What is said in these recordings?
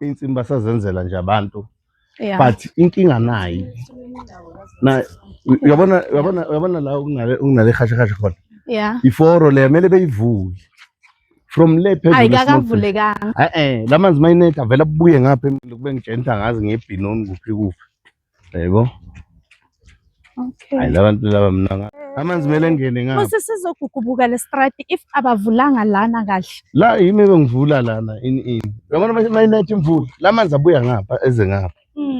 Iy'nsimbi basazenzela nje abantu. Yeah. But inkinga nayi. Na uyabona la okunale khashakasha khona. Yeah. Iforo le kumele beyivule. From le phezulu. Ayikakavulekanga. Eh eh, la manzi mayinetha avela abuye ngapha kube ngijenta ngazi ngebhinoni kuphi kuphi. Yebo. Okay. Hayi labantu laba mina amanzi kumele engene ngapha. Futhi sizogugubuka le strati if abavulanga lana kahle. La yimi bengivula lana in in. Uyabona mayinetha imvula, la manzi abuya ngapha eze ngapha.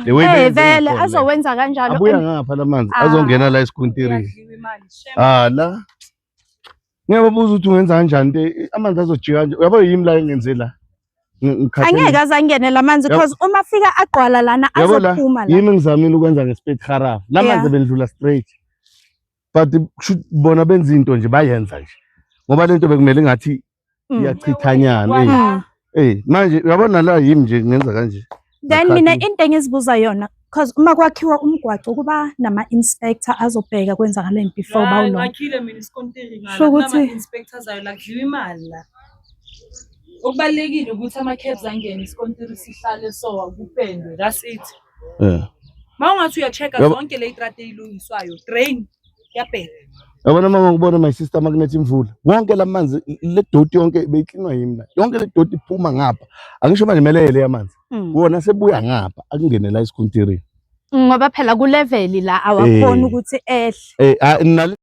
The way Eh benze vele ngakhona. azowenza kanjalo. Abuya ngapha la manzi Ah. azongena la esikuntirini. Kuyadliwa imali, shame. Ah la. Ngiyababuza ukuthi ungenza kanjani into amanzi azojika kanje. Uyabo yimi la engenze la. Ngikhathele. Angeke aze angene la manzi because uma fika agqwala lana Yabo la, azophuma la. yimi ngizamile ukwenza nge-speed harafu. La manzi bendlula straight. But kusho bona benza into nje bayenza nje. Ngoba lento bekumele ngathi iyachithanyana. Eh. Eh manje uyabona la yimi nje ngenza kanje. Then mina into engizibuza yona because uma kwakhiwa umgwaco kuba nama-inspector azobheka kwenzakaleni before Hayi, bawulona. Ngakhile mina isikontiri ngala Sho ukuthi- kunama-inspectors ayo la kudliwa imali la. Okubalulekile ukuthi ama-cabs angene isikontiri sihlale so kupendwe, that's it. Ma ungathi uya-check-a zonke le yitrati eyilungiswayo, drain kuyabheka. Yabona uma ngikubona my sister makunetha imvula, wonke la manzi le doti yonke beyiklinwa yimi la. Yonke le doti iphuma ngapha. Angisho manje melele yamanzi. Wona sebuya ngapha akungene la esikuntirini. Ngoba phela ku-level la awakhoni Eh. ukuthi ehle. Eh ah, nale